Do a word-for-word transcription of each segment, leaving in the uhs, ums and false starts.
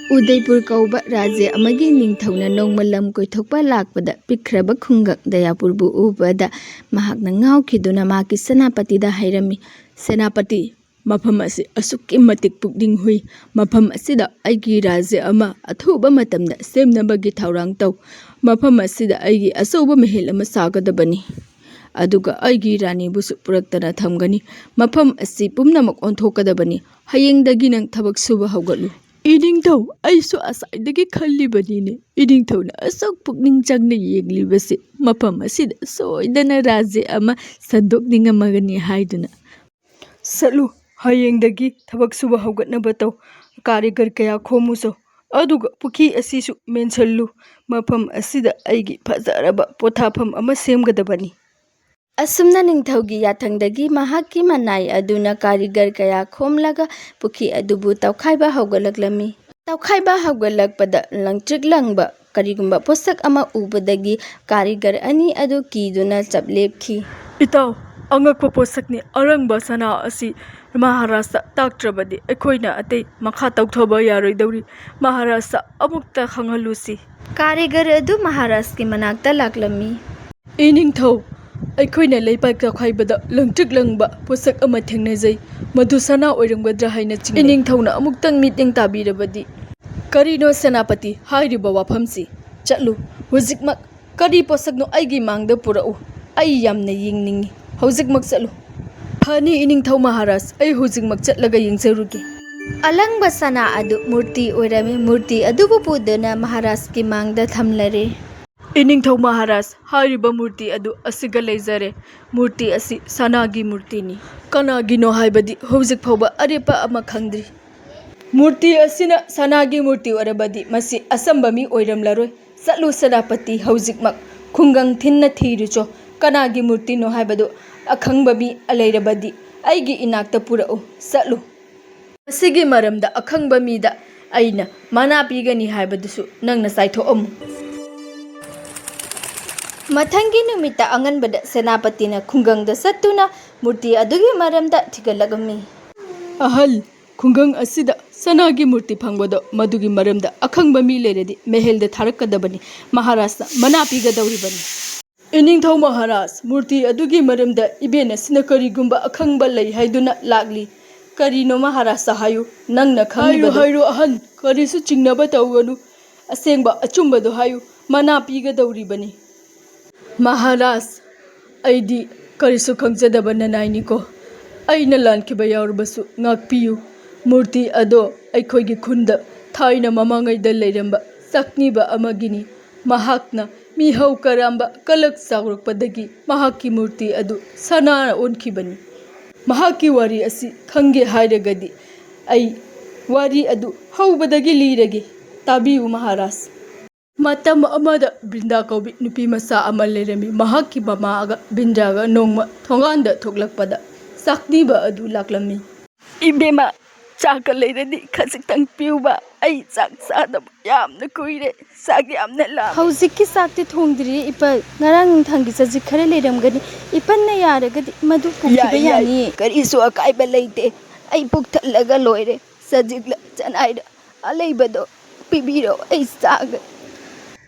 ꯎꯗꯩꯄꯨꯔ ꯀꯧꯕ ꯔꯥꯖ꯭ꯌ ꯑꯃꯒꯤ ꯅꯤꯡꯊꯧꯅ ꯅꯣꯡꯃ ꯂꯝ ꯀꯣꯏꯊꯣꯛꯄ ꯂꯥꯛꯄꯗ ꯄꯤꯛꯈ꯭ꯔꯕ ꯈꯨꯡꯒꯪ ꯗꯌꯥꯄꯨꯔꯕꯨ ꯎꯕꯗ ꯃꯍꯥꯛꯅ ꯉꯥꯎꯈꯤꯗꯨꯅ ꯃꯍꯥꯛꯀꯤ ꯁꯦꯅꯥꯄꯇꯤꯗ ꯍꯥꯏꯔꯝꯃꯤ, "ꯁꯦꯅꯥꯄꯇꯤ, ꯃꯐꯝ ꯑꯁꯤ ꯑꯁꯨꯛꯀꯤ ꯃꯇꯤꯛ ꯄꯨꯛꯅꯤꯡ ꯍꯨꯏ꯫ ꯃꯐꯝ ꯑꯁꯤꯗ ꯑꯩꯒꯤ ꯔꯥꯖ꯭ꯌ ꯑꯃ ꯑꯊꯨꯕ ꯃꯇꯝꯗ ꯁꯦꯝꯅꯕꯒꯤ ꯊꯧꯔꯥꯡ ꯇꯧ꯫ ꯃꯐꯝ ꯑꯁꯤꯗ ꯑꯩꯒꯤ ꯑꯆꯧꯕ ꯃꯍꯜ ꯑꯃ ꯁꯥꯒꯗꯕꯅꯤ꯫ ꯑꯗꯨꯒ ꯑꯩꯒꯤ ꯔꯥꯅꯤꯕꯨꯁꯨ ꯄꯨꯔꯛꯇꯅ ꯊꯝꯒꯅꯤ꯫ ꯃꯐꯝ ꯑꯁꯤ ꯄꯨꯝꯅꯃꯛ ꯑꯣꯟꯊꯣꯛꯀꯗꯕꯅꯤ꯫ ꯍꯌꯦꯡꯗꯒꯤ ꯅꯪ ꯊꯕꯛ ꯁꯨꯕ ꯍꯧꯒꯠꯂꯨ꯫" "ꯏꯅꯤꯡꯊꯧ, ꯑꯩꯁꯨ ꯑꯁꯥꯏꯗꯒꯤ ꯈꯜꯂꯤꯕꯅꯤꯅꯦ, ꯏꯅꯤꯡꯊꯧꯅ ꯑꯁꯨꯛ ꯄꯨꯛꯅꯤꯡ ꯆꯪꯅ ꯌꯦꯡꯂꯤꯕꯁꯦ, ꯃꯐꯝ ꯑꯁꯤꯗ ꯁꯣꯏꯗꯅ ꯔꯥꯖ꯭ꯌ ꯑꯃ ꯁꯟꯗꯣꯛꯅꯤꯡꯉꯝꯃꯒꯅꯤ ꯍꯥꯏꯗꯨꯅ꯫" "ꯆꯠꯂꯨ, ꯍꯌꯦꯡꯗꯒꯤ ꯊꯕꯛ ꯁꯨꯕ ꯍꯧꯒꯠꯅꯕ ꯇꯧ꯫ ꯀꯥꯔꯤꯒꯔ ꯀꯌꯥ ꯈꯣꯝꯃꯨꯆꯣ꯫ ꯑꯗꯨꯒ ꯄꯨꯈ꯭ꯔꯤ ꯑꯁꯤꯁꯨ ꯃꯦꯟꯁꯤꯜꯂꯨ꯫ ꯃꯐꯝ ꯑꯁꯤꯗ ꯑꯩꯒꯤ ꯐꯖꯔꯕ ꯄꯣꯊꯥꯐꯝ ꯑꯃ ꯁꯦꯝꯒꯗꯕꯅꯤ꯫" ꯑꯁꯨꯝꯅ ꯅꯤꯡꯊꯧꯒꯤ ꯌꯥꯊꯪꯗꯒꯤ ꯃꯍꯥꯛꯀꯤ ꯃꯅꯥꯏ ꯑꯗꯨꯅ ꯀꯥꯔꯤꯒꯔ ꯀꯌꯥ ꯈꯣꯝꯂꯒ ꯄꯨꯈ꯭ꯔꯤ ꯑꯗꯨꯕꯨ ꯇꯧꯈꯥꯏꯕ ꯍꯧꯒꯠꯂꯛꯂꯝꯃꯤ꯫ ꯇꯧꯈꯥꯏꯕ ꯍꯧꯒꯠꯂꯛꯄꯗ ꯂꯪꯇ꯭ꯔꯤꯛ ꯂꯪꯕ ꯀꯔꯤꯒꯨꯝꯕ ꯄꯣꯠꯁꯛ ꯑꯃ ꯎꯕꯗꯒꯤ ꯀꯥꯔꯤꯒꯔ ꯑꯅꯤ ꯑꯗꯨ ꯀꯤꯗꯨꯅ ꯆꯞ ꯂꯦꯞꯈꯤ꯫ "ꯏꯇꯥꯎ, ꯑꯉꯛꯄ ꯄꯣꯠꯁꯛꯅꯤ꯫ ꯑꯔꯪꯕ ꯁꯅꯥ ꯑꯁꯤ ꯃꯍꯥꯔꯥꯖꯇ ꯇꯥꯛꯇ꯭ꯔꯕꯗꯤ ꯑꯩꯈꯣꯏꯅ ꯑꯇꯩ ꯃꯈꯥ ꯇꯧꯊꯕ ꯌꯥꯔꯣꯏꯗꯧꯔꯤ꯫ ꯃꯍꯥꯔꯥꯖꯇ ꯑꯃꯨꯛꯇ ꯈꯪꯍꯜꯂꯨꯁꯤ꯫" ꯀꯥꯔꯤꯒꯔ ꯑꯗꯨ ꯃꯍꯥꯔꯥꯖꯀꯤ ꯃꯅꯥꯛꯇ ꯂꯥꯛꯂꯝꯃꯤ꯫ "ꯏꯅꯤꯡꯊꯧ, ꯑꯩꯈꯣꯏꯅ ꯂꯩꯄꯥꯛ ꯇꯧꯈꯥꯏꯕꯗ ꯂꯪꯇ꯭ꯔꯤꯛ ꯂꯪꯕ ꯄꯣꯠꯁꯛ ꯑꯃ ꯊꯦꯡꯅꯖꯩ꯫ ꯃꯗꯨ ꯁꯅꯥ ꯑꯣꯏꯔꯝꯒꯗ꯭ꯔꯥ ꯍꯥꯏꯅ ꯆꯤꯡꯅꯩ꯫ ꯏꯅꯤꯡꯊꯧꯅ ꯑꯃꯨꯛꯇꯪ ꯃꯤꯠꯌꯦꯡ ꯇꯥꯕꯤꯔꯕꯗꯤ꯫" "ꯀꯔꯤꯅꯣ ꯁꯦꯅꯥꯄꯇꯤ ꯍꯥꯏꯔꯤꯕ ꯋꯥꯐꯝꯁꯤ? ꯆꯠꯂꯨ, ꯍꯧꯖꯤꯛꯃꯛ ꯀꯔꯤ ꯄꯣꯠꯁꯛꯅꯣ ꯑꯩꯒꯤ ꯃꯥꯡꯗ ꯄꯨꯔꯛꯎ꯫ ꯑꯩ ꯌꯥꯝꯅ ꯌꯦꯡꯅꯤꯡꯏ꯫ ꯍꯧꯖꯤꯛꯃꯛ ꯆꯠꯂꯨ꯫" "ꯐꯅꯤ ꯏꯅꯤꯡꯊꯧ ꯃꯍꯥꯔꯥꯖ, ꯑꯩ ꯍꯧꯖꯤꯛꯃꯛ ꯆꯠꯂꯒ ꯌꯦꯡꯖꯔꯨꯒꯦ꯫" ꯑꯂꯪꯕ ꯁꯅꯥ ꯑꯗꯨ ꯃꯨꯔꯇꯤ ꯑꯣꯏꯔꯝꯃꯤ꯫ ꯃꯨꯔꯇꯤ ꯑꯗꯨꯕꯨ ꯄꯨꯗꯨꯅ ꯃꯍꯥꯔꯥꯖꯀꯤ ꯃꯥꯡꯗ ꯊꯝꯂꯔꯦ꯫ "ꯏꯅꯤꯡꯊꯧ ꯃꯍꯥꯔꯥꯖ, ꯍꯥꯏꯔꯤꯕ ꯃꯨꯔꯇꯤ ꯑꯗꯨ ꯑꯁꯤꯒ ꯂꯩꯖꯔꯦ꯫ ꯃꯨꯔꯇꯤ ꯑꯁꯤ ꯁꯅꯥꯒꯤ ꯃꯨꯔꯇꯤꯅꯤ꯫ ꯀꯅꯥꯒꯤꯅꯣ ꯍꯥꯏꯕꯗꯤ ꯍꯧꯖꯤꯛ ꯐꯥꯎꯕ ꯑꯔꯦꯞꯄ ꯑꯃ ꯈꯪꯗ꯭ꯔꯤ꯫ ꯃꯨꯔꯇꯤ ꯑꯁꯤꯅ ꯁꯅꯥꯒꯤ ꯃꯨꯔꯇꯤ ꯑꯣꯏꯔꯕꯗꯤ ꯃꯁꯤ ꯑꯆꯝꯕ ꯃꯤ ꯑꯣꯏꯔꯝꯂꯔꯣꯏ꯫ ꯆꯠꯂꯨ ꯁꯦꯅꯥꯄꯇꯤ, ꯍꯧꯖꯤꯛꯃꯛ ꯈꯨꯡꯒꯪ ꯊꯤꯟꯅ ꯊꯤꯔꯨꯆꯣ꯫ ꯀꯅꯥꯒꯤ ꯃꯨꯔꯇꯤꯅꯣ ꯍꯥꯏꯕꯗꯨ ꯑꯈꯪꯕ ꯃꯤ ꯂꯩꯔꯕꯗꯤ ꯑꯩꯒꯤ ꯏꯅꯥꯛꯇ ꯄꯨꯔꯛꯎ꯫ ꯆꯠꯂꯨ꯫" ꯃꯁꯤꯒꯤ ꯃꯔꯝꯗ ꯑꯈꯪꯕ ꯃꯤꯗ ꯑꯩꯅ ꯃꯅꯥ ꯄꯤꯒꯅꯤ ꯍꯥꯏꯕꯗꯨꯁꯨ ꯅꯪꯅ ꯆꯥꯏꯊꯣꯛꯑꯝꯃꯨ꯫ ꯃꯊꯪꯒꯤ ꯅꯨꯃꯤꯠꯇ ꯑꯉꯟꯕꯗ ꯁꯦꯅꯥꯄꯇꯤꯅ ꯈꯨꯡꯒꯪꯗ ꯆꯠꯇꯨꯅ ꯃꯨꯔꯇꯤ ꯑꯗꯨꯒꯤ ꯃꯔꯝꯗ ꯊꯤꯒꯠꯂꯛꯂꯝꯃꯤ꯫ "ꯑꯍꯜ, ꯈꯨꯡꯒꯪ ꯑꯁꯤꯗ ꯁꯅꯥꯒꯤ ꯃꯨꯔꯇꯤ ꯐꯪꯕꯗꯣ, ꯃꯗꯨꯒꯤ ꯃꯔꯝꯗ ꯑꯈꯪꯕ ꯃꯤ ꯂꯩꯔꯗꯤ ꯃꯍꯜꯗ ꯊꯥꯔꯛꯀꯗꯕꯅꯤ꯫ ꯃꯍꯥꯔꯥꯖꯅ ꯃꯅꯥ ꯄꯤꯒꯗꯧꯔꯤꯕꯅꯤ꯫ ꯏꯅꯤꯡꯊꯧ ꯃꯍꯥꯔꯥꯖ, ꯃꯨꯔꯇꯤ ꯑꯗꯨꯒꯤ ꯃꯔꯝꯗ ꯏꯕꯦꯟ ꯑꯁꯤꯅ ꯀꯔꯤꯒꯨꯝꯕ ꯑꯈꯪꯕ ꯂꯩ ꯍꯥꯏꯗꯨꯅ ꯂꯥꯛꯂꯤ꯫ ꯀꯔꯤꯅꯣ ꯃꯍꯥꯔꯥꯖꯇ ꯍꯥꯏꯌꯨ, ꯅꯪꯅ ꯈꯪꯂꯤꯕꯗꯨ꯫ ꯍꯥꯏꯔꯣ, ꯍꯥꯏꯔꯣ ꯑꯍꯟ, ꯀꯔꯤꯁꯨ ꯆꯤꯡꯅꯕ ꯇꯧꯒꯅꯨ꯫ ꯑꯁꯦꯡꯕ ꯑꯆꯨꯝꯕꯗꯨ ꯍꯥꯏꯌꯨ, ꯃꯅꯥ ꯄꯤꯒꯗꯧꯔꯤꯕꯅꯤ꯫ ꯃꯍꯥꯔꯥꯖ, ꯑꯩꯗꯤ ꯀꯔꯤꯁꯨ ꯈꯪꯖꯗꯕ ꯅꯅꯥꯏꯅꯤꯀꯣ꯫ ꯑꯩꯅ ꯂꯥꯟꯈꯤꯕ ꯌꯥꯎꯔꯕꯁꯨ ꯉꯥꯛꯄꯤꯌꯨ꯫ ꯃꯨꯔꯇꯤ ꯑꯗꯣ ꯑꯩꯈꯣꯏꯒꯤ ꯈꯨꯟꯗ ꯊꯥꯏꯅ ꯃꯃꯥꯡꯉꯩꯗ ꯂꯩꯔꯝꯕ ꯆꯥꯛꯅꯤꯕ ꯑꯃꯒꯤꯅꯤ꯫ ꯃꯍꯥꯛꯅ ꯃꯤꯍꯧ ꯀꯔꯝꯕ ꯀꯂꯛ ꯆꯥꯎꯔꯛꯄꯗꯒꯤ ꯃꯍꯥꯛꯀꯤ ꯃꯨꯔꯇꯤ ꯑꯗꯨ ꯁꯅꯥꯅ ꯑꯣꯟꯈꯤꯕꯅꯤ꯫ ꯃꯍꯥꯛꯀꯤ ꯋꯥꯔꯤ ꯑꯁꯤ ꯈꯪꯒꯦ ꯍꯥꯏꯔꯒꯗꯤ ꯑꯩ ꯋꯥꯔꯤ ꯑꯗꯨ ꯍꯧꯕꯗꯒꯤ ꯂꯤꯔꯒꯦ꯫ ꯇꯥꯕꯤꯌꯨ ꯃꯍꯥꯔꯥꯖ꯫ ꯃꯇꯝ ꯑꯃꯗ ꯕ꯭ꯔꯤꯟꯗꯥ ꯀꯧꯕꯤ ꯅꯨꯄꯤ ꯃꯆꯥ ꯑꯃ ꯂꯩꯔꯝꯃꯤ꯫ ꯃꯍꯥꯛꯀꯤ ꯃꯃꯥꯒ ꯕ꯭ꯔꯤꯟꯗꯥꯒ ꯅꯣꯡꯃ ꯊꯣꯡꯒꯥꯟꯗ ꯊꯣꯛꯂꯛꯄꯗ ꯆꯥꯛꯅꯤꯕ ꯑꯗꯨ ꯂꯥꯛꯂꯝꯃꯤ꯫ ꯏꯕꯦꯝꯃ, ꯆꯥꯛꯀ ꯂꯩꯔꯗꯤ ꯈꯖꯤꯛꯇꯪ ꯄꯤꯌꯨꯕ, ꯑꯩ ꯆꯥꯛ ꯆꯥꯗꯕ ꯌꯥꯝꯅ ꯀꯨꯏꯔꯦ, ꯆꯥꯛ ꯌꯥꯝꯅ ꯂꯥꯝꯃꯦ꯫ ꯍꯧꯖꯤꯛꯀꯤ ꯆꯥꯛꯇꯤ ꯊꯣꯡꯗ꯭ꯔꯤꯌꯦ ꯏꯄꯟ, ꯉꯔꯥꯡ ꯅꯨꯡꯊꯪꯒꯤ ꯆꯖꯤꯛ ꯈꯔ ꯂꯩꯔꯝꯒꯅꯤ, ꯏꯄꯟꯅ ꯌꯥꯔꯒꯗꯤ ꯃꯗꯨ ꯄꯨꯈꯤꯕ ꯌꯥꯏ, ꯌꯥꯏ, ꯌꯥꯅꯤꯌꯦ꯫ ꯀꯔꯤꯁꯨ ꯑꯀꯥꯏꯕ ꯂꯩꯇꯦ, ꯑꯩ ꯄꯨꯛ ꯊꯜꯂꯒ ꯂꯣꯏꯔꯦ꯫ ꯆꯖꯤꯛꯂ ꯆꯅꯥꯏꯔ ꯑꯂꯩꯕꯗꯣ ꯄꯤꯕꯤꯔꯣ, ꯑꯩ ꯆꯥꯒꯦ꯫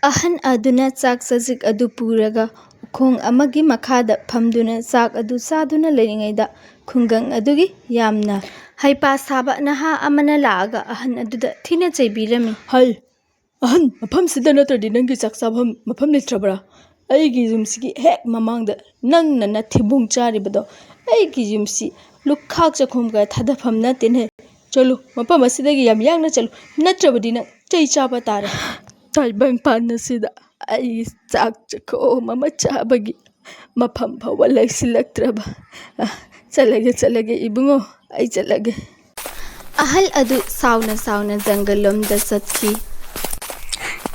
ꯑꯍꯟ ꯑꯗꯨꯅ ꯆꯥꯛ ꯆꯖꯤꯛ ꯑꯗꯨ ꯄꯨꯔꯒ ꯎꯈꯣꯡ ꯑꯃꯒꯤ ꯃꯈꯥꯗ ꯐꯝꯗꯨꯅ ꯆꯥꯛ ꯑꯗꯨ ꯆꯥꯗꯨꯅ ꯂꯩꯔꯤꯉꯩꯗ, ꯈꯨꯡꯒꯪ ꯑꯗꯨꯒꯤ ꯌꯥꯝꯅ ꯍꯩꯄꯥ ꯁꯥꯕ ꯅꯍꯥ ꯑꯃꯅ ꯂꯥꯛꯑꯒ ꯑꯍꯟ ꯑꯗꯨꯗ ꯊꯤꯅ ꯆꯩꯕꯤꯔꯝꯃꯤ꯫ ꯍꯩ, ꯑꯍꯟ, ꯃꯐꯝꯁꯤꯗ ꯅꯠꯇ꯭ꯔꯗꯤ ꯅꯪꯒꯤ ꯆꯥꯛ ꯆꯥꯐꯝ ꯃꯐꯝ ꯂꯩꯇ꯭ꯔꯕ꯭ꯔꯥ? ꯑꯩꯒꯤ ꯌꯨꯝꯁꯤꯒꯤ ꯍꯦꯛ ꯃꯃꯥꯡꯗ ꯅꯪꯅ ꯅꯊꯤꯕꯣꯡ ꯆꯥꯔꯤꯕꯗꯣ, ꯑꯩꯒꯤ ꯌꯨꯝꯁꯤ ꯂꯨꯈꯥꯛ ꯆꯈꯣꯝꯒ ꯊꯥꯗꯐꯝ ꯅꯠꯇꯦꯅꯦ꯫ ꯆꯠꯂꯨ, ꯃꯐꯝ ꯑꯁꯤꯗꯒꯤ ꯌꯥꯝ ꯌꯥꯡꯅ ꯆꯠꯂꯨ, ꯅꯠꯇ꯭ꯔꯕꯗꯤ ꯅꯪ ꯆꯩ ꯆꯥꯕ ꯇꯥꯔꯦ꯫ ꯇꯥꯏꯕꯪꯄꯥꯟ ꯑꯁꯤꯗ ꯑꯩ ꯆꯥꯛ ꯆꯈꯣꯝ ꯑꯃ ꯆꯥꯕꯒꯤ ꯃꯐꯝ ꯐꯥꯎꯕ ꯂꯩꯁꯤꯜꯂꯛꯇ꯭ꯔꯕ꯫ ꯑ, ꯆꯠꯂꯒꯦ, ꯆꯠꯂꯒꯦ ꯏꯕꯨꯡꯉꯣ, ꯑꯩ ꯆꯠꯂꯒꯦ꯫ ꯑꯍꯜ ꯑꯗꯨ ꯁꯥꯎꯅ ꯁꯥꯎꯅ ꯖꯪꯒꯜ ꯂꯣꯝꯗ ꯆꯠꯈꯤ꯫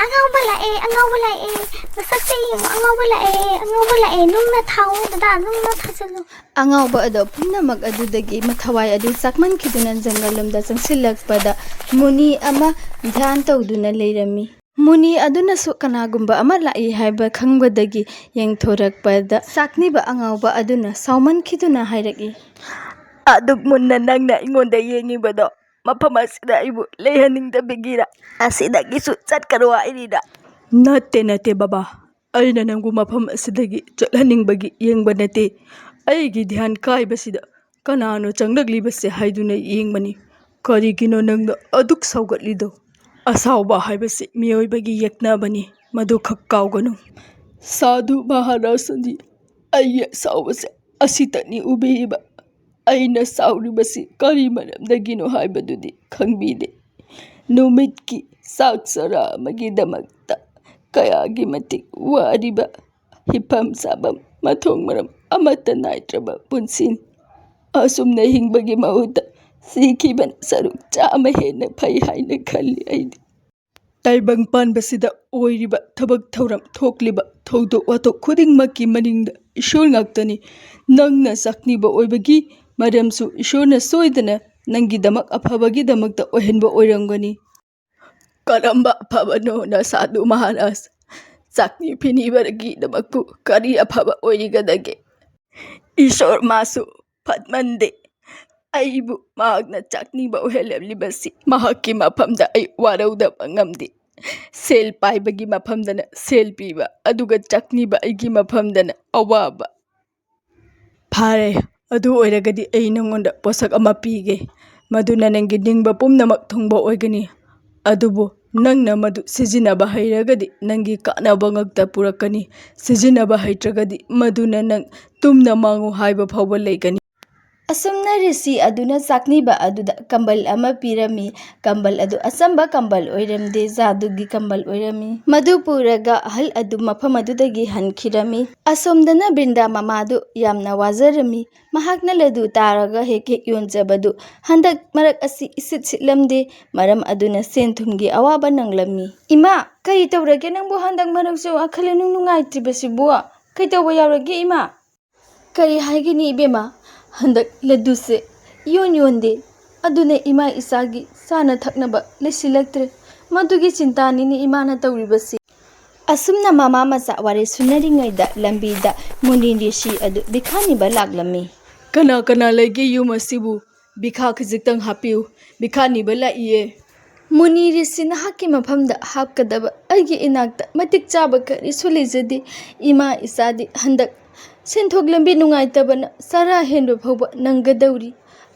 ꯑꯉꯥꯎꯕ ꯂꯥꯛꯑꯦ, ꯑꯉꯥꯎꯕ ꯂꯥꯛꯑꯦ, ꯃꯁꯛꯁꯦ ꯌꯦꯡꯉꯣ, ꯑꯉꯥꯎꯕ ꯂꯥꯛꯑꯦ, ꯑꯉꯥꯎꯕ ꯂꯥꯛꯑꯦ, ꯅꯨꯡꯅ ꯊꯥꯎ ꯗꯗꯥ, ꯅꯨꯡꯅ ꯊꯥꯖꯤꯜꯂꯨ꯫ ꯑꯉꯥꯎꯕ ꯑꯗꯣ ꯄꯨꯝꯅꯃꯛ ꯑꯗꯨꯗꯒꯤ ꯃꯊꯋꯥꯏ ꯑꯗꯨ ꯆꯥꯛꯃꯟꯈꯤꯗꯨꯅ ꯖꯪꯒꯜ ꯂꯣꯝꯗ ꯆꯪꯁꯤꯜꯂꯛꯄꯗ ꯃꯨꯅꯤ ꯑꯃ ꯙ꯭ꯌꯥꯟ ꯇꯧꯗꯨꯅ ꯂꯩꯔꯝꯃꯤ꯫ ꯃꯨꯅꯤ ꯑꯗꯨꯅꯁꯨ ꯀꯅꯥꯒꯨꯝꯕ ꯑꯃ ꯂꯥꯛꯏ ꯍꯥꯏꯕ ꯈꯪꯕꯗꯒꯤ ꯌꯦꯡꯊꯣꯔꯛꯄꯗ ꯆꯥꯛꯅꯤꯕ ꯑꯉꯥꯎꯕ ꯑꯗꯨꯅ ꯁꯥꯎꯃꯟꯈꯤꯗꯨꯅ ꯍꯥꯏꯔꯛꯏ꯫ ꯑꯗꯨꯛ ꯃꯨꯟꯅ ꯅꯪꯅ ꯑꯩꯉꯣꯟꯗ ꯌꯦꯡꯉꯤꯕꯗꯣ ꯃꯐꯝ ꯑꯁꯤꯗ ꯑꯩꯕꯨ ꯂꯩꯍꯟꯅꯤꯡꯗꯕꯒꯤꯔ? ꯑꯁꯤꯗꯒꯤꯁꯨ ꯆꯠꯀꯅꯨ ꯍꯥꯏꯔꯤꯔ? ꯅꯠꯇꯦ, ꯅꯠꯇꯦ ꯕꯕꯥ, ꯑꯩꯅ ꯅꯪꯕꯨ ꯃꯐꯝ ꯑꯁꯤꯗꯒꯤ ꯆꯠꯍꯟꯅꯤꯡꯕꯒꯤ ꯌꯦꯡꯕ ꯅꯠꯇꯦ꯫ ꯑꯩꯒꯤ ꯙ꯭ꯌꯥꯟ ꯀꯥꯏꯕꯁꯤꯗ ꯀꯅꯥꯅꯣ ꯆꯪꯂꯛꯂꯤꯕꯁꯦ ꯍꯥꯏꯗꯨꯅ ꯌꯦꯡꯕꯅꯤ꯫ ꯀꯔꯤꯒꯤꯅꯣ ꯅꯪꯅ ꯑꯗꯨꯛ ꯁꯥꯎꯒꯠꯂꯤꯗꯣ? ꯑꯁꯥꯎꯕ ꯍꯥꯏꯕꯁꯤ ꯃꯤꯑꯣꯏꯕꯒꯤ ꯌꯦꯛꯅꯕꯅꯤ, ꯃꯗꯨ ꯈꯛ ꯀꯥꯎꯒꯅꯨ꯫ ꯁꯥꯗꯨ ꯃꯍꯥꯔꯥꯖꯅꯤ, ꯑꯩꯒꯤ ꯑꯁꯥꯎꯕꯁꯦ ꯑꯁꯤꯇꯅꯤ ꯎꯕꯤꯔꯤꯕ꯫ ꯑꯩꯅ ꯁꯥꯎꯔꯤꯕꯁꯤ ꯀꯔꯤ ꯃꯔꯝꯗꯒꯤꯅꯣ ꯍꯥꯏꯕꯗꯨꯗꯤ ꯈꯪꯕꯤꯗꯦ꯫ ꯅꯨꯃꯤꯠꯀꯤ ꯆꯥꯛ ꯆꯔꯥ ꯑꯃꯒꯤꯗꯃꯛꯇ ꯀꯌꯥꯒꯤ ꯃꯇꯤꯛ ꯋꯥꯔꯤꯕ, ꯍꯤꯞꯐꯝ ꯆꯥꯐꯝ ꯃꯊꯣꯡ ꯃꯔꯝ ꯑꯃꯠꯇ ꯅꯥꯏꯗ꯭ꯔꯕ ꯄꯨꯟꯁꯤꯅꯤ꯫ ꯑꯁꯨꯝꯅ ꯍꯤꯡꯕꯒꯤ ꯃꯍꯨꯠꯇ ꯁꯤꯈꯤꯕꯅ ꯁꯔꯨꯛ ꯆꯥꯝꯃ ꯍꯦꯟꯅ ꯐꯩ ꯍꯥꯏꯅ ꯈꯜꯂꯤ ꯑꯩꯗꯤ꯫ ꯇꯥꯏꯕꯪ ꯄꯥꯟꯕꯁꯤꯗ ꯑꯣꯏꯔꯤꯕ ꯊꯕꯛ ꯊꯧꯔꯝ, ꯊꯣꯛꯂꯤꯕ ꯊꯧꯗꯣꯛ ꯋꯥꯊꯣꯛ ꯈꯨꯗꯤꯡꯃꯛꯀꯤ ꯃꯅꯤꯡꯗ ꯏꯁꯣꯔ ꯉꯥꯛꯇꯅꯤ꯫ ꯅꯪꯅ ꯆꯥꯛꯅꯤꯕ ꯑꯣꯏꯕꯒꯤ ꯃꯔꯝꯁꯨ ꯏꯁꯣꯔꯅ ꯁꯣꯏꯗꯅ ꯅꯪꯒꯤꯗꯃꯛ ꯑꯐꯕꯒꯤꯗꯃꯛꯇ ꯑꯣꯏꯍꯟꯕ ꯑꯣꯏꯔꯝꯒꯅꯤ꯫ ꯀꯔꯝꯕ ꯑꯐꯕꯅꯣ ꯅꯁꯥꯗꯨ ꯃꯍꯥꯔꯥꯖ? ꯆꯥꯛꯅꯤ ꯐꯤꯅꯤꯕꯒꯤꯗꯃꯛꯄꯨ ꯀꯔꯤ ꯑꯐꯕ ꯑꯣꯏꯔꯤꯒꯗꯒꯦ? ꯏꯁꯣꯔ ꯃꯥꯁꯨ ꯐꯠꯃꯟꯗꯦ꯫ ꯑꯩꯕꯨ ꯃꯍꯥꯛꯅ ꯆꯥꯛꯅꯤꯕ ꯑꯣꯏꯍꯜꯂꯝꯂꯤꯕꯁꯤ ꯃꯍꯥꯛꯀꯤ ꯃꯐꯝꯗ ꯑꯩ ꯋꯥꯔꯧꯗꯕ ꯉꯝꯗꯦ꯫ ꯁꯦꯜ ꯄꯥꯏꯕꯒꯤ ꯃꯐꯝꯗꯅ ꯁꯦꯜ ꯄꯤꯕ, ꯑꯗꯨꯒ ꯆꯥꯛꯅꯤꯕ ꯑꯩꯒꯤ ꯃꯐꯝꯗꯅ ꯑꯋꯥꯕ꯫ ꯐꯔꯦ, ꯑꯗꯨ ꯑꯣꯏꯔꯒꯗꯤ ꯑꯩ ꯅꯪꯉꯣꯟꯗ ꯄꯣꯠꯁꯛ ꯑꯃ ꯄꯤꯒꯦ, ꯃꯗꯨꯅ ꯅꯪꯒꯤ ꯅꯤꯡꯕ ꯄꯨꯝꯅꯃꯛ ꯊꯨꯡꯕ ꯑꯣꯏꯒꯅꯤ꯫ ꯑꯗꯨꯕꯨ ꯅꯪꯅ ꯃꯗꯨ ꯁꯤꯖꯤꯟꯅꯕ ꯍꯩꯔꯒꯗꯤ ꯅꯪꯒꯤ ꯀꯥꯟꯅꯕ ꯉꯛꯇ ꯄꯨꯔꯛꯀꯅꯤ꯫ ꯁꯤꯖꯤꯟꯅꯕ ꯍꯩꯇ꯭ꯔꯒꯗꯤ ꯃꯗꯨꯅ ꯅꯪ ꯇꯨꯝꯅ ꯃꯥꯡꯉꯨ ꯍꯥꯏꯕ ꯐꯥꯎꯕ ꯂꯩꯒꯅꯤ꯫ ꯑꯁꯨꯝꯅ ꯔꯤꯁꯤ ꯑꯗꯨꯅ ꯆꯥꯛꯅꯤꯕ ꯑꯗꯨꯗ ꯀꯝꯕꯜ ꯑꯃ ꯄꯤꯔꯝꯃꯤ꯫ ꯀꯝꯕꯜ ꯑꯗꯨ ꯑꯆꯝꯕ ꯀꯝꯕꯜ ꯑꯣꯏꯔꯝꯗꯦ, ꯖꯥꯗꯨꯒꯤ ꯀꯝꯕꯜ ꯑꯣꯏꯔꯝꯃꯤ꯫ ꯃꯗꯨ ꯄꯨꯔꯒ ꯑꯍꯜ ꯑꯗꯨ ꯃꯐꯝ ꯑꯗꯨꯗꯒꯤ ꯍꯟꯈꯤꯔꯝꯃꯤ꯫ ꯑꯁꯣꯝꯗꯅ ꯕ꯭ꯔꯤꯟꯗꯥ ꯃꯃꯥꯗꯨ ꯌꯥꯝꯅ ꯋꯥꯖꯔꯝꯃꯤ꯫ ꯃꯍꯥꯛꯅ ꯂꯗꯨ ꯇꯥꯔꯒ ꯍꯦꯛ ꯍꯦꯛ ꯌꯣꯟꯖꯕꯗꯨ ꯍꯟꯗꯛ ꯃꯔꯛ ꯑꯁꯤ ꯏꯁꯤꯠ ꯁꯤꯠꯂꯝꯗꯦ꯫ ꯃꯔꯝ ꯑꯗꯨꯅ ꯁꯦꯟ ꯊꯨꯝꯒꯤ ꯑꯋꯥꯕ ꯅꯪꯂꯝꯃꯤ꯫ "ꯏꯃꯥ, ꯀꯔꯤ ꯇꯧꯔꯒꯦ ꯅꯪꯕꯨ ꯍꯟꯗꯛ ꯃꯔꯛꯁꯨ ꯋꯥꯈꯜ ꯏꯅꯨꯡ ꯅꯨꯡꯉꯥꯏꯇ꯭ꯔꯤꯕꯁꯤꯕꯨ? ꯀꯩꯗꯧꯕ ꯌꯥꯎꯔꯒꯦ ꯏꯃꯥ?" "ꯀꯔꯤ ꯍꯥꯏꯒꯅꯤ ꯏꯕꯦꯝꯃ, ꯍꯟꯗꯛ ꯂꯗꯨꯁꯦ ꯏꯌꯣꯟ ꯌꯣꯟꯗꯦ꯫ ꯑꯗꯨꯅ ꯏꯃꯥ ꯏꯆꯥꯒꯤ ꯆꯥꯅ ꯊꯛꯅꯕ ꯂꯩꯁꯤꯜꯂꯛꯇ꯭ꯔꯦ꯫ ꯃꯗꯨꯒꯤ ꯆꯤꯟꯇꯥꯅꯤꯅꯦ ꯏꯃꯥꯅ ꯇꯧꯔꯤꯕꯁꯤ꯫" ꯑꯁꯨꯝꯅ ꯃꯃꯥ ꯃꯆꯥ ꯋꯥꯔꯤ ꯁꯨꯅꯔꯤꯉꯩꯗ ꯂꯝꯕꯤꯗ ꯃꯨꯅꯤ ꯔꯤꯁꯤ ꯑꯗꯨ ꯕꯤꯈꯥꯅꯤꯕ ꯂꯥꯛꯂꯝꯃꯤ꯫ "ꯀꯅꯥ ꯀꯅꯥ ꯂꯩꯒꯦ ꯌꯨꯝ ꯑꯁꯤꯕꯨ? ꯚꯤꯈꯥ ꯈꯖꯤꯛꯇꯪ ꯍꯥꯞꯄꯤꯌꯨ꯫ ꯚꯤꯈꯥ ꯅꯤꯕ ꯂꯥꯛꯏꯌꯦ꯫ ꯃꯨꯅꯤ ꯔꯤꯁꯤ, ꯅꯍꯥꯛꯀꯤ ꯃꯐꯝꯗ ꯍꯥꯞꯀꯗꯕ ꯑꯩꯒꯤ ꯏꯅꯥꯛꯇ ꯃꯇꯤꯛ ꯆꯥꯕ ꯀꯔꯤꯁꯨ ꯂꯩꯖꯗꯦ꯫ ꯏꯃꯥ ꯏꯆꯥꯗꯤ ꯍꯟꯗꯛ ꯁꯦꯟꯊꯣꯛ ꯂꯝꯕꯤ ꯅꯨꯡꯉꯥꯏꯇꯕꯅ ꯆꯔꯥ ꯍꯦꯟꯕ ꯐꯥꯎꯕ ꯅꯪꯒꯗꯧꯔꯤ꯫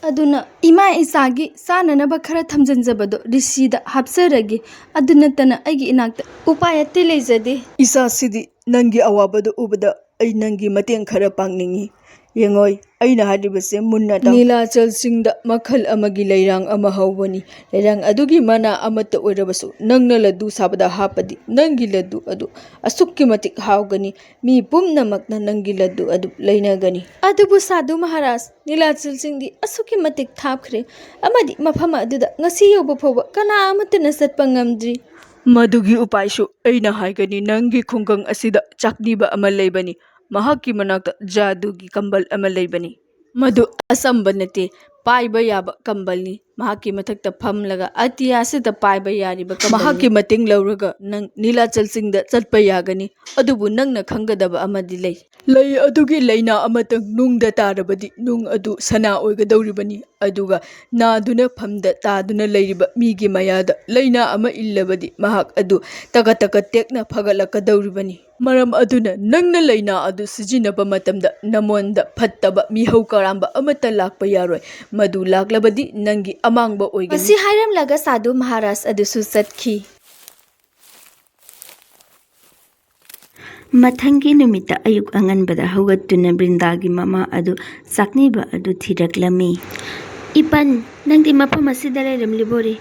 ꯑꯗꯨꯅ ꯏꯃꯥ ꯏꯆꯥꯒꯤ ꯆꯥꯅꯅꯕ ꯈꯔ ꯊꯝꯖꯤꯟꯖꯕꯗꯣ ꯔꯤꯁꯤꯗ ꯍꯥꯞꯆꯔꯒꯦ꯫ ꯑꯗꯨ ꯅꯠꯇꯅ ꯑꯩꯒꯤ ꯏꯅꯥꯛꯇ ꯎꯄꯥꯏ ꯑꯇꯩ ꯂꯩꯖꯗꯦ꯫ ꯏꯆꯥꯁꯤꯗꯤ ꯅꯪꯒꯤ ꯑꯋꯥꯕꯗꯨ ꯎꯕꯗ ꯑꯩ ꯅꯪꯒꯤ ꯃꯇꯦꯡ ꯈꯔ ꯄꯥꯡꯅꯤꯡꯏ꯫ ꯌꯦꯡꯉꯣꯏ, ꯑꯩꯅ ꯍꯥꯏꯔꯤꯕꯁꯦ ꯃꯨꯟꯅ ꯇꯥꯎ꯫ ꯅꯤꯂꯥꯆꯜꯁꯤꯡꯗ ꯃꯈꯜ ꯑꯃꯒꯤ ꯂꯩꯔꯥꯡ ꯑꯃ ꯍꯧꯕꯅꯤ꯫ ꯂꯩꯔꯥꯡ ꯑꯗꯨꯒꯤ ꯃꯅꯥ ꯑꯃꯠꯇ ꯑꯣꯏꯔꯕꯁꯨ ꯅꯪꯅ ꯂꯗꯨ ꯁꯥꯕꯗ ꯍꯥꯞꯄꯗꯤ ꯅꯪꯒꯤ ꯂꯗꯨ ꯑꯗꯨ ꯑꯁꯨꯛꯀꯤ ꯃꯇꯤꯛ ꯍꯥꯎꯒꯅꯤ꯫ ꯃꯤ ꯄꯨꯝꯅꯃꯛꯅ ꯅꯪꯒꯤ ꯂꯗꯨ ꯑꯗꯨ ꯂꯩꯅꯒꯅꯤ꯫ ꯑꯗꯨꯕꯨ ꯁꯥꯙꯨ ꯃꯍꯥꯔꯥꯖ, ꯅꯤꯂꯥꯆꯜꯁꯤꯡꯗꯤ ꯑꯁꯨꯛꯀꯤ ꯃꯇꯤꯛ ꯊꯥꯞꯈ꯭ꯔꯦ ꯑꯃꯗꯤ ꯃꯐꯝ ꯑꯗꯨꯗ ꯉꯁꯤ ꯌꯧꯕ ꯐꯥꯎꯕ ꯀꯅꯥ ꯑꯃꯠꯇꯅ ꯆꯠꯄ ꯉꯝꯗ꯭ꯔꯤ꯫ ꯃꯗꯨꯒꯤ ꯎꯄꯥꯏꯁꯨ ꯑꯩꯅ ꯍꯥꯏꯒꯅꯤ꯫ ꯅꯪꯒꯤ ꯈꯨꯡꯒꯪ ꯑꯁꯤꯗ ꯆꯥꯛꯅꯤꯕ ꯑꯃ ꯂꯩꯕꯅꯤ꯫ ꯃꯍꯥꯛꯀꯤ ꯃꯅꯥꯛꯇ ꯖꯥꯗꯨꯒꯤ ꯀꯝꯕꯜ ꯑꯃ ꯂꯩꯕꯅꯤ꯫ ꯃꯗꯨ ꯑꯆꯝꯕ ꯅꯠꯇꯦ, ꯄꯥꯏꯕ ꯌꯥꯕ ꯀꯝꯕꯜꯅꯤ꯫ ꯃꯍꯥꯛꯀꯤ ꯃꯊꯛꯇ ꯐꯝꯂꯒ ꯑꯇꯤꯌꯥꯁꯤꯗ ꯄꯥꯏꯕ ꯌꯥꯔꯤꯕ ꯀꯝꯕꯜꯅꯤ꯫ ꯃꯍꯥꯛꯀꯤ ꯃꯇꯦꯡ ꯂꯧꯔꯒ ꯅꯪ ꯅꯤꯂꯥꯆꯜꯁꯤꯡꯗ ꯆꯠꯄ ꯌꯥꯒꯅꯤ꯫ ꯑꯗꯨꯕꯨ ꯅꯪꯅ ꯈꯪꯒꯗꯕ ꯑꯃꯗꯤ ꯂꯩ꯫ ꯂꯩ ꯑꯗꯨꯒꯤ ꯂꯩꯅꯥ ꯑꯃꯇꯪ ꯅꯨꯡꯗ ꯇꯥꯔꯕꯗꯤ ꯅꯨꯡ ꯑꯗꯨ ꯁꯅꯥ ꯑꯣꯏꯒꯗꯧꯔꯤꯕꯅꯤ꯫ ꯑꯗꯨꯒ ꯅꯥꯗꯨꯅ ꯐꯝꯗ ꯇꯥꯗꯨꯅ ꯂꯩꯔꯤꯕ ꯃꯤꯒꯤ ꯃꯌꯥꯗ ꯂꯩꯅꯥ ꯑꯃ ꯏꯜꯂꯕꯗꯤ ꯃꯍꯥꯛ ꯑꯗꯨ ꯇꯀ ꯇꯀ ꯇꯦꯛꯅ ꯐꯒꯠꯂꯛꯀꯗꯧꯔꯤꯕꯅꯤ꯫ ꯃꯔꯝ ꯑꯗꯨꯅ ꯅꯪꯅ ꯂꯩꯅꯥ ꯑꯗꯨ ꯁꯤꯖꯤꯟꯅꯕ ꯃꯇꯝꯗ ꯅꯃꯣꯟꯗ ꯐꯠꯇꯕ ꯃꯤꯍꯧ ꯀꯔꯥꯝꯕ ꯑꯃꯠꯇ ꯂꯥꯛꯄ ꯌꯥꯔꯣꯏ꯫ ꯃꯗꯨ ꯂꯥꯛꯂꯕꯗꯤ ꯅꯪꯒꯤ ꯑꯃꯥꯡꯕ ꯑꯣꯏꯒꯅꯤ꯫ ꯃꯁꯤ ꯍꯥꯏꯔꯝꯂꯒ ꯁꯥꯙꯨ ꯃꯍꯥꯔꯥꯖ ꯑꯗꯨꯁꯨ ꯆꯠꯈꯤ꯫ ꯃꯊꯪꯒꯤ ꯅꯨꯃꯤꯠꯇ ꯑꯌꯨꯛ ꯑꯉꯟꯕꯗ ꯍꯧꯒꯠꯇꯨꯅ ꯕ꯭ꯔꯤꯟꯗꯥꯒꯤ ꯃꯃꯥ ꯑꯗꯨ ꯆꯥꯛꯅꯤꯕ ꯑꯗꯨ ꯊꯤꯔꯛꯂꯝꯃꯤ꯫ "ꯏꯄꯟ, ꯅꯪꯗꯤ ꯃꯐꯝ ꯑꯁꯤꯗ ꯂꯩꯔꯝꯂꯤꯕꯣꯔꯦ?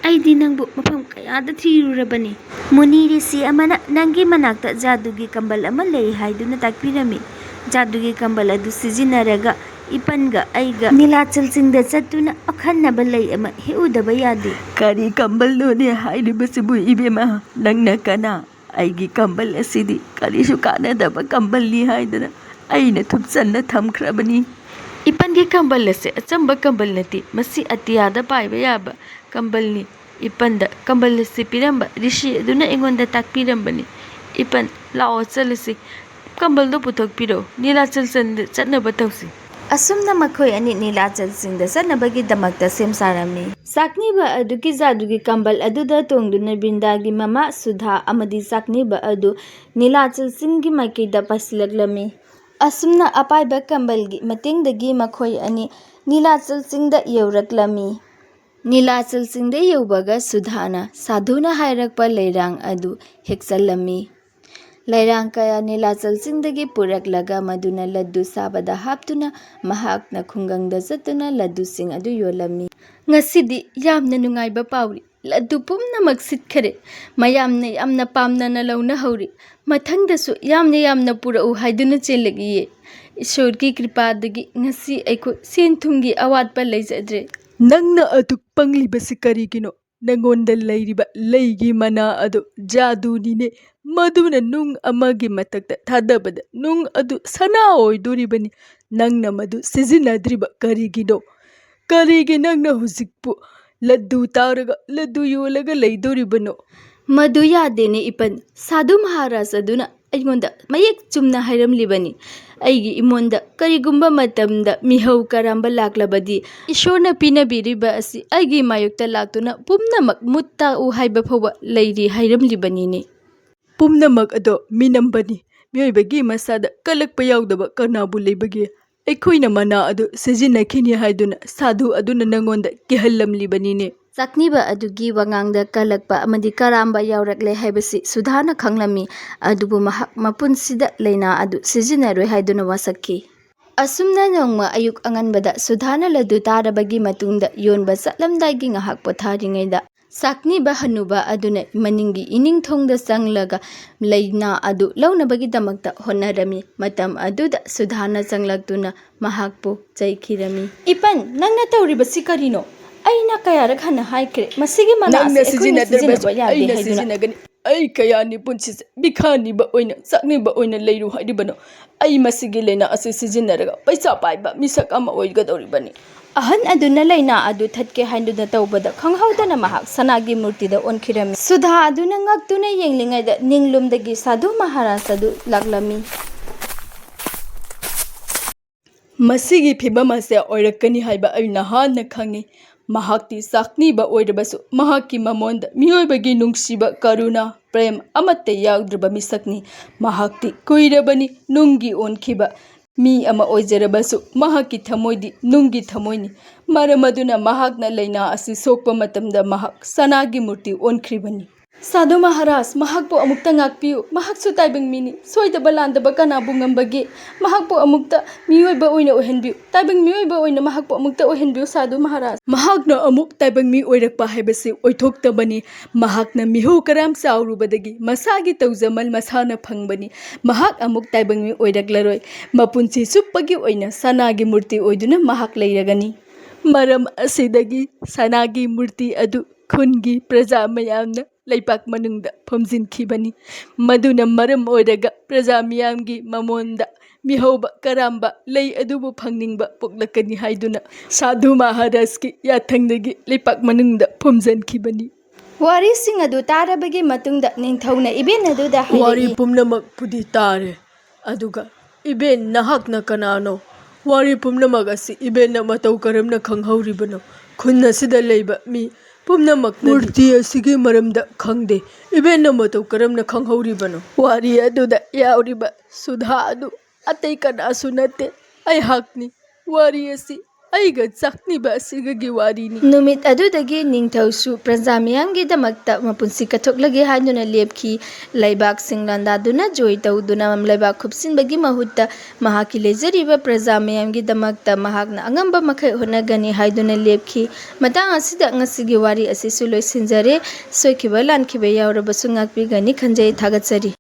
ꯑꯩꯗꯤ ꯅꯪꯕꯨ ꯃꯐꯝ ꯀꯌꯥꯗ ꯊꯤꯔꯨꯔꯕꯅꯤ꯫ ꯃꯨꯅꯤ ꯔꯤꯁꯤ ꯑꯃꯅ ꯅꯪꯒꯤ ꯃꯅꯥꯛꯇ ꯖꯥꯗꯨꯒꯤ ꯀꯝꯕꯜ ꯑꯃ ꯂꯩ ꯍꯥꯏꯗꯨꯅ ꯇꯥꯛꯄꯤꯔꯝꯃꯤ꯫ ꯖꯥꯗꯨꯒꯤ ꯀꯝꯕꯜ ꯑꯗꯨ ꯁꯤꯖꯤꯟꯅꯔꯒ ꯏꯄꯟꯒ ꯑꯩꯒ ꯅꯤꯂꯥꯆꯜꯁꯤꯡꯗ ꯆꯠꯇꯨꯅ ꯑꯈꯟꯅꯕ ꯂꯩ ꯑꯃ ꯍꯦꯛꯎꯗꯕ ꯌꯥꯗꯦ꯫" "ꯀꯔꯤ ꯀꯝꯕꯜꯅꯣꯅꯦ ꯍꯥꯏꯔꯤꯕꯁꯤꯕꯨ, ꯏꯕꯦꯝꯃ? ꯅꯪꯅ ꯀꯅꯥ? ꯑꯩꯒꯤ ꯀꯝꯕꯜ ꯑꯁꯤꯗꯤ ꯀꯔꯤꯁꯨ ꯀꯥꯟꯅꯗꯕ ꯀꯝꯕꯜꯅꯤ ꯍꯥꯏꯗꯅ ꯑꯩꯅ ꯊꯨꯞꯆꯟꯅ ꯊꯝꯈ꯭ꯔꯕꯅꯤ꯫" "ꯏꯄꯟꯒꯤ ꯀꯝꯕꯜ ꯑꯁꯤ ꯑꯆꯝꯕ ꯀꯝꯕꯜ ꯅꯠꯇꯦ, ꯃꯁꯤ ꯑꯇꯤꯌꯥꯗ ꯄꯥꯏꯕ ꯌꯥꯕ ꯀꯝꯕꯜꯅꯤ꯫" ꯏꯄꯟꯗ ꯀꯝꯕꯜ ꯑꯁꯤ ꯄꯤꯔꯝꯕ ꯔꯤꯁꯤ ꯑꯗꯨꯅ ꯑꯩꯉꯣꯟꯗ ꯇꯥꯛꯄꯤꯔꯝꯕꯅꯤ꯫ "ꯏꯄꯟ, ꯂꯥꯛꯑꯣ ꯆꯠꯂꯁꯤ꯫ ꯀꯝꯕꯜꯗꯣ ꯄꯨꯊꯣꯛꯄꯤꯔꯛꯑꯣ, ꯅꯤꯂꯥꯆꯜ ꯆꯟꯗ ꯆꯠꯅꯕ ꯇꯧꯁꯤ꯫" ꯑꯁꯨꯝꯅ ꯃꯈꯣꯏ ꯑꯅꯤ ꯅꯤꯂꯥꯆꯜꯁꯤꯡꯗ ꯆꯠꯅꯕꯒꯤꯗꯃꯛꯇ ꯁꯦꯝ ꯁꯥꯔꯝꯃꯤ꯫ ꯆꯥꯛꯅꯤꯕ ꯑꯗꯨꯒꯤ ꯖꯥꯗꯨꯒꯤ ꯀꯝꯕꯜ ꯑꯗꯨꯗ ꯇꯣꯡꯗꯨꯅ ꯕ꯭ꯔꯤꯟꯗꯥꯒꯤ ꯃꯃꯥ ꯁꯨꯙꯥ ꯑꯃꯗꯤ ꯆꯥꯛꯅꯤꯕ ꯑꯗꯨ ꯅꯤꯂꯥꯆꯜꯁꯤꯡꯒꯤ ꯃꯥꯏꯀꯩꯗ ꯄꯥꯏꯁꯤꯜꯂꯛꯂꯝꯃꯤ꯫ ꯑꯁꯨꯝꯅ ꯑꯄꯥꯏꯕ ꯀꯝꯕꯜꯒꯤ ꯃꯇꯦꯡꯗꯒꯤ ꯃꯈꯣꯏ ꯑꯅꯤ ꯅꯤꯂꯥꯆꯜꯁꯤꯡꯗ ꯌꯧꯔꯛꯂꯝꯃꯤ꯫ ꯅꯤꯂꯥꯆꯜꯁꯤꯡꯗ ꯌꯧꯕꯒ ꯁꯨꯙꯥꯅ ꯁꯥꯙꯨꯅ ꯍꯥꯏꯔꯛꯄ ꯂꯩꯔꯥꯡ ꯑꯗꯨ ꯍꯦꯛꯆꯜꯂꯝꯃꯤ꯫ ꯂꯩꯔꯥꯡ ꯀꯌꯥ ꯅꯤꯂꯥꯆꯜꯁꯤꯡꯗꯒꯤ ꯄꯨꯔꯛꯂꯒ ꯃꯗꯨꯅ ꯂꯗꯨ ꯁꯥꯕꯗ ꯍꯥꯞꯇꯨꯅ ꯃꯍꯥꯛꯅ ꯈꯨꯡꯒꯪꯗ ꯆꯠꯇꯨꯅ ꯂꯗꯨꯁꯤꯡ ꯑꯗꯨ ꯌꯣꯜꯂꯝꯃꯤ꯫ "ꯉꯁꯤꯗꯤ ꯌꯥꯝꯅ ꯅꯨꯡꯉꯥꯏꯕ ꯄꯥꯎꯅꯤ꯫ ꯂꯗꯨ ꯄꯨꯝꯅꯃꯛ ꯁꯤꯠꯈꯔꯦ꯫ ꯃꯌꯥꯝꯅ ꯌꯥꯝꯅ ꯄꯥꯝꯅꯅ ꯂꯧꯅꯍꯧꯔꯤ꯫ ꯃꯊꯪꯗꯁꯨ ꯌꯥꯝꯅ ꯌꯥꯝꯅ ꯄꯨꯔꯛꯎ ꯍꯥꯏꯗꯨꯅ ꯆꯦꯜꯂꯛꯏꯌꯦ꯫ ꯏꯁꯣꯔꯒꯤ ꯀ꯭ꯔꯤꯄꯥꯗꯒꯤ ꯉꯁꯤ ꯑꯩꯈꯣꯏ ꯁꯦꯟ ꯊꯨꯝꯒꯤ ꯑꯋꯥꯠꯄ ꯂꯩꯖꯗ꯭ꯔꯦ꯫" "ꯅꯪꯅ ꯑꯗꯨꯛ ꯄꯪꯂꯤꯕꯁꯤ ꯀꯔꯤꯒꯤꯅꯣ? ꯅꯉꯣꯟꯗ ꯂꯩꯔꯤꯕ ꯂꯩꯒꯤ ꯃꯅꯥ ꯑꯗꯨ ꯖꯥꯗꯨꯅꯤꯅꯦ꯫ ꯃꯗꯨꯅ ꯅꯨꯡ ꯑꯃꯒꯤ ꯃꯊꯛꯇ ꯊꯥꯗꯕꯗ ꯅꯨꯡ ꯑꯗꯨ ꯁꯅꯥ ꯑꯣꯏꯗꯣꯔꯤꯕꯅꯤ꯫ ꯅꯪꯅ ꯃꯗꯨ ꯁꯤꯖꯤꯟꯅꯗ꯭ꯔꯤꯕ ꯀꯔꯤꯒꯤꯅꯣ? ꯀꯔꯤꯒꯤ ꯅꯪꯅ ꯍꯧꯖꯤꯛꯄꯨ ꯂꯗꯨ ꯇꯥꯔꯒ ꯂꯗꯨ ꯌꯣꯜꯂꯒ ꯂꯩꯗꯣꯔꯤꯕꯅꯣ?" "ꯃꯗꯨ ꯌꯥꯗꯦꯅꯦ ꯏꯄꯟ꯫ ꯁꯥꯙꯨ ꯃꯍꯥꯔꯥꯖ ꯑꯗꯨꯅ ꯑꯩꯉꯣꯟꯗ ꯃꯌꯦꯛ ꯆꯨꯝꯅ ꯍꯥꯏꯔꯝꯂꯤꯕꯅꯤ꯫ ꯑꯩꯒꯤ ꯏꯃꯣꯟꯗ ꯀꯔꯤꯒꯨꯝꯕ ꯃꯇꯝꯗ ꯃꯤꯍꯧ ꯀꯔꯝꯕ ꯂꯥꯛꯂꯕꯗꯤ, ꯏꯁꯣꯔꯅ ꯄꯤꯅꯕꯤꯔꯤꯕ ꯑꯁꯤ ꯑꯩꯒꯤ ꯃꯥꯌꯣꯛꯇ ꯂꯥꯛꯇꯨꯅ ꯄꯨꯝꯅꯃꯛ ꯃꯨꯠ ꯇꯥꯛꯎ ꯍꯥꯏꯕ ꯐꯥꯎꯕ ꯂꯩꯔꯤ ꯍꯥꯏꯔꯝꯂꯤꯕꯅꯤꯅꯦ꯫" "ꯄꯨꯝꯅꯃꯛ ꯑꯗꯣ ꯃꯤꯅꯝꯕꯅꯤ꯫ ꯃꯤꯑꯣꯏꯕꯒꯤ ꯃꯁꯥꯗ ꯀꯜꯂꯛꯄ ꯌꯥꯎꯗꯕ ꯀꯅꯥꯕꯨ ꯂꯩꯕꯒꯦ? ꯑꯩꯈꯣꯏꯅ ꯃꯅꯥ ꯑꯗꯨ ꯁꯤꯖꯤꯟꯅꯈꯤꯅꯤ ꯍꯥꯏꯗꯨꯅ ꯁꯥꯙꯨ ꯑꯗꯨꯅ ꯅꯉꯣꯟꯗ ꯀꯤꯍꯜꯂꯝꯂꯤꯕꯅꯤꯅꯦ꯫" ꯆꯥꯛꯅꯤꯕ ꯑꯗꯨꯒꯤ ꯋꯥꯉꯥꯡꯗ ꯀꯜꯂꯛꯄ ꯑꯃꯗꯤ ꯀꯔꯥꯝꯕ ꯌꯥꯎꯔꯛꯂꯦ ꯍꯥꯏꯕꯁꯤ ꯁꯨꯙꯥꯅ ꯈꯪꯂꯝꯃꯤ꯫ ꯑꯗꯨꯕꯨ ꯃꯍꯥꯛ ꯃꯄꯨꯟꯁꯤꯗ ꯂꯩꯅꯥ ꯑꯗꯨ ꯁꯤꯖꯤꯟꯅꯔꯣꯏ ꯍꯥꯏꯗꯨꯅ ꯋꯥꯁꯛꯈꯤ꯫ ꯑꯁꯨꯝꯅ ꯅꯣꯡꯃ ꯑꯌꯨꯛ ꯑꯉꯟꯕꯗ ꯁꯨꯙꯥꯅ ꯂꯗꯨ ꯇꯥꯔꯕꯒꯤ ꯃꯇꯨꯡꯗ ꯌꯣꯟꯕ ꯆꯠꯂꯝꯗꯥꯏꯒꯤ ꯉꯥꯏꯍꯥꯛ ꯄꯣꯊꯥꯔꯤꯉꯩꯗ ꯆꯥꯛꯅꯤꯕ ꯍꯅꯨꯕ ꯑꯗꯨꯅ ꯃꯅꯤꯡꯒꯤ ꯏꯅꯤꯡꯊꯧꯗ ꯆꯪꯂꯒ ꯂꯩꯅꯥ ꯑꯗꯨ ꯂꯧꯅꯕꯒꯤꯗꯃꯛꯇ ꯍꯣꯠꯅꯔꯝꯃꯤ꯫ ꯃꯇꯝ ꯑꯗꯨꯗ ꯁꯨꯙꯥꯅ ꯆꯪꯂꯛꯇꯨꯅ ꯃꯍꯥꯛꯄꯨ ꯆꯩꯈꯤꯔꯝꯃꯤ꯫ "ꯏꯄꯟ, ꯅꯪꯅ ꯇꯧꯔꯤꯕꯁꯤ ꯀꯔꯤꯅꯣ? ꯑꯩꯅ ꯀꯌꯥꯔꯛ ꯍꯟꯅ ꯍꯥꯏꯈ꯭ꯔꯦ, ꯃꯁꯤꯒꯤ ꯃꯅꯥ ꯅꯪꯅ ꯑꯁꯤ ꯑꯩꯈꯣꯏꯅ ꯁꯤꯖꯤꯟꯅꯗ꯭ꯔꯕꯁꯨ ꯁꯤꯖꯤꯟꯅꯕ ꯌꯥꯗꯦ ꯑꯩꯅ ꯍꯥꯏꯗꯨꯅ꯫" ꯁꯤꯖꯤꯟꯅꯒꯅꯤ꯫ ꯑꯩ ꯀꯌꯥꯅꯤ ꯄꯨꯟꯁꯤꯁꯦ ꯕꯤꯈꯥꯅꯤꯕ ꯑꯣꯏꯅ, ꯆꯥꯛꯅꯤꯕ ꯑꯣꯏꯅ ꯂꯩꯔꯨ ꯍꯥꯏꯔꯤꯕꯅꯣ? ꯑꯩ ꯃꯁꯤꯒꯤ ꯂꯥꯏꯅꯥ ꯑꯁꯤ ꯁꯤꯖꯤꯟꯅꯔꯒ ꯄꯩꯁꯥ ꯄꯥꯏꯕ ꯃꯤꯁꯛ ꯑꯃ ꯑꯣꯏꯒꯗꯧꯔꯤꯕꯅꯤ꯫ ꯑꯍꯟ ꯑꯗꯨꯅ ꯂꯥꯏꯅꯥ ꯑꯗꯨ ꯊꯠꯀꯦ ꯍꯥꯏꯗꯨꯅ ꯇꯧꯕꯗ ꯈꯪꯍꯧꯗꯅ ꯃꯍꯥꯛ ꯁꯅꯥꯒꯤ ꯃꯨꯔꯇꯤꯗ ꯑꯣꯟꯈꯤꯔꯝꯃꯤ꯫ ꯁꯨꯙꯥ ꯑꯗꯨꯅ ꯉꯛꯇꯨꯅ ꯌꯦꯡꯂꯤꯉꯩꯗ ꯅꯤꯡꯂꯨꯝꯗꯒꯤ ꯁꯥꯙꯨ ꯃꯍꯥꯔꯥꯖ ꯑꯗꯨ ꯂꯥꯛꯂꯝꯃꯤ꯫ ꯃꯁꯤꯒꯤ ꯐꯤꯕꯝ ꯑꯁꯤ ꯑꯣꯏꯔꯛꯀꯅꯤ ꯍꯥꯏꯕ ꯑꯩꯅ ꯍꯥꯟꯅ ꯈꯪꯏ꯫ ꯃꯍꯥꯛꯇꯤ ꯆꯥꯛꯅꯤꯕ ꯑꯣꯏꯔꯕꯁꯨ, ꯃꯍꯥꯛꯀꯤ ꯃꯃꯣꯟꯗ ꯃꯤꯑꯣꯏꯕꯒꯤ ꯅꯨꯡꯁꯤꯕ, ꯀꯔꯨꯅꯥ, ꯄ꯭ꯔꯦꯝ ꯑꯃꯠꯇ ꯌꯥꯎꯗ꯭ꯔꯕ ꯃꯤꯁꯛꯅꯤ꯫ ꯃꯍꯥꯛꯇꯤ ꯀꯨꯏꯔꯕꯅꯤ ꯅꯨꯡꯒꯤ ꯑꯣꯟꯈꯤꯕ꯫ ꯃꯤ ꯑꯃ ꯑꯣꯏꯖꯔꯕꯁꯨ, ꯃꯍꯥꯛꯀꯤ ꯊꯃꯣꯏꯗꯤ ꯅꯨꯡꯒꯤ ꯊꯃꯣꯏꯅꯤ꯫ ꯃꯔꯝ ꯑꯗꯨꯅ ꯃꯍꯥꯛꯅ ꯂꯥꯏꯅꯥ ꯑꯁꯤ ꯁꯣꯛꯄ ꯃꯇꯝꯗ ꯃꯍꯥꯛ ꯁꯅꯥꯒꯤ ꯃꯨꯔꯇꯤ ꯑꯣꯟꯈ꯭ꯔꯤꯕꯅꯤ꯫ ꯁꯥꯙꯨ ꯃꯍꯥꯔꯥꯖ, ꯃꯍꯥꯛꯄꯨ ꯑꯃꯨꯛꯇ ꯉꯥꯛꯄꯤꯌꯨ꯫ ꯃꯍꯥꯛꯁꯨ ꯇꯥꯏꯕꯪ ꯃꯤꯅꯤ꯫ ꯁꯣꯏꯗꯕ ꯂꯥꯟꯗꯕ ꯀꯅꯥꯕꯨ ꯉꯝꯕꯒꯦ? ꯃꯍꯥꯛꯄꯨ ꯑꯃꯨꯛꯇ ꯃꯤꯑꯣꯏꯕ ꯑꯣꯏꯅ ꯑꯣꯏꯍꯟꯕꯤꯌꯨ꯫ ꯇꯥꯏꯕꯪ ꯃꯤꯑꯣꯏꯕ ꯑꯣꯏꯅ ꯃꯍꯥꯛꯄꯨ ꯑꯃꯨꯛꯇ ꯑꯣꯏꯍꯟꯕꯤꯌꯨ, ꯁꯥꯙꯨ ꯃꯍꯥꯔꯥꯖ꯫ ꯃꯍꯥꯛꯅ ꯑꯃꯨꯛ ꯇꯥꯏꯕꯪ ꯃꯤ ꯑꯣꯏꯔꯛꯄ ꯍꯥꯏꯕꯁꯤ ꯑꯣꯏꯊꯣꯛꯇꯕꯅꯤ꯫ ꯃꯍꯥꯛꯅ ꯃꯤꯍꯧ ꯀꯔꯥꯝ ꯆꯥꯎꯔꯨꯕꯗꯒꯤ ꯃꯁꯥꯒꯤ ꯇꯧꯖꯃꯜ ꯃꯁꯥꯅ ꯐꯪꯕꯅꯤ꯫ ꯃꯍꯥꯛ ꯑꯃꯨꯛ ꯇꯥꯏꯕꯪ ꯃꯤ ꯑꯣꯏꯔꯛꯂꯔꯣꯏ꯫ ꯃꯄꯨꯟꯁꯤ ꯆꯨꯞꯄꯒꯤ ꯑꯣꯏꯅ ꯁꯅꯥꯒꯤ ꯃꯨꯔꯇꯤ ꯑꯣꯏꯗꯨꯅ ꯃꯍꯥꯛ ꯂꯩꯔꯒꯅꯤ꯫ ꯃꯔꯝ ꯑꯁꯤꯗꯒꯤ ꯁꯅꯥꯒꯤ ꯃꯨꯔꯇꯤ ꯑꯗꯨ ꯈꯨꯟꯒꯤ ꯄ꯭ꯔꯖꯥ ꯃꯌꯥꯝꯅ ꯂꯩꯄꯥꯛ ꯃꯅꯨꯡꯗ ꯐꯨꯝꯖꯤꯟꯈꯤꯕꯅꯤ꯫ ꯃꯗꯨꯅ ꯃꯔꯝ ꯑꯣꯏꯔꯒ ꯄ꯭ꯔꯖꯥ ꯃꯤꯌꯥꯝꯒꯤ ꯃꯃꯣꯟꯗ ꯃꯤꯍꯧꯕ ꯀꯔꯥꯝꯕ ꯂꯩ ꯑꯗꯨꯕꯨ ꯐꯪꯅꯤꯡꯕ ꯄꯣꯛꯂꯛꯀꯅꯤ ꯍꯥꯏꯗꯨꯅ ꯁꯥꯙꯨ ꯃꯍꯥꯔꯥꯖꯀꯤ ꯌꯥꯊꯪꯗꯒꯤ ꯂꯩꯄꯥꯛ ꯃꯅꯨꯡꯗ ꯐꯨꯝꯖꯤꯟꯈꯤꯕꯅꯤ꯫ ꯋꯥꯔꯤꯁꯤꯡ ꯑꯗꯨ ꯇꯥꯔꯕꯒꯤ ꯃꯇꯨꯡꯗ ꯅꯤꯡꯊꯧꯅ ꯏꯕꯦꯟ ꯑꯗꯨꯗ ꯋꯥꯔꯤ ꯍꯥꯏꯔꯛꯏ꯫ ꯄꯨꯝꯅꯃꯛꯄꯨꯗꯤ ꯇꯥꯔꯦ, ꯑꯗꯨꯒ ꯏꯕꯦꯟ, ꯅꯍꯥꯛꯅ ꯀꯅꯥꯅꯣ? ꯋꯥꯔꯤ ꯄꯨꯝꯅꯃꯛ ꯑꯁꯤ ꯏꯕꯦꯟꯅ ꯃꯇꯧ ꯀꯔꯝꯅ ꯈꯪꯍꯧꯔꯤꯕꯅꯣ? ꯈꯨꯟ ꯑꯁꯤꯗ ꯂꯩꯕ ꯃꯤ ꯄꯨꯝꯅꯃꯛꯅꯗꯤ ꯃꯨꯔꯇꯤ ꯑꯁꯤꯒꯤ ꯃꯔꯝꯗ ꯈꯪꯗꯦ꯫ ꯏꯕꯦꯟꯅ ꯃꯇꯧ ꯀꯔꯝꯅ ꯈꯪꯍꯧꯔꯤꯕꯅꯣ? ꯋꯥꯔꯤ ꯑꯗꯨꯗ ꯌꯥꯎꯔꯤꯕ ꯁꯨꯙꯥ ꯑꯗꯨ ꯑꯇꯩ ꯀꯅꯥꯁꯨ ꯅꯠꯇꯦ, ꯑꯩꯍꯥꯛꯅꯤ꯫ ꯋꯥꯔꯤ ꯑꯁꯤ ꯑꯩꯒ ꯆꯥꯛꯅꯤꯕ ꯑꯁꯤꯒꯒꯤ ꯋꯥꯔꯤꯅꯤ꯫ ꯅꯨꯃꯤꯠ ꯑꯗꯨꯗꯒꯤ ꯅꯤꯡꯊꯧꯁꯨ ꯄ꯭ꯔꯖꯥ ꯃꯤꯌꯥꯝꯒꯤꯗꯃꯛꯇ ꯃꯄꯨꯟꯁꯤ ꯀꯠꯊꯣꯛꯂꯒꯦ ꯍꯥꯏꯗꯨꯅ ꯂꯦꯞꯈꯤ꯫ ꯂꯩꯕꯥꯛꯁꯤꯡ ꯂꯥꯟꯗꯥꯗꯨꯅ ꯖꯣꯏ ꯇꯧꯗꯨꯅ ꯂꯩꯕꯥꯛ ꯈꯨꯞꯁꯤꯟꯕꯒꯤ ꯃꯍꯨꯠꯇ ꯃꯍꯥꯛꯀꯤ ꯂꯩꯖꯔꯤꯕ ꯄ꯭ꯔꯖꯥ ꯃꯤꯌꯥꯝꯒꯤꯗꯃꯛꯇ ꯃꯍꯥꯛꯅ ꯑꯉꯝꯕ ꯃꯈꯩ ꯍꯣꯠꯅꯒꯅꯤ ꯍꯥꯏꯗꯨꯅ ꯂꯦꯞꯈꯤ꯫ ꯃꯇꯥꯡ ꯑꯁꯤꯗ ꯉꯁꯤꯒꯤ ꯋꯥꯔꯤ ꯑꯁꯤꯁꯨ ꯂꯣꯏꯁꯤꯟꯖꯔꯦ꯫ ꯁꯣꯏꯈꯤꯕ ꯂꯥꯟꯈꯤꯕ ꯌꯥꯎꯔꯕꯁꯨ ꯉꯥꯛꯄꯤꯒꯅꯤ ꯈꯟꯖꯩ꯫ ꯊꯥꯒꯠꯆꯔꯤ꯫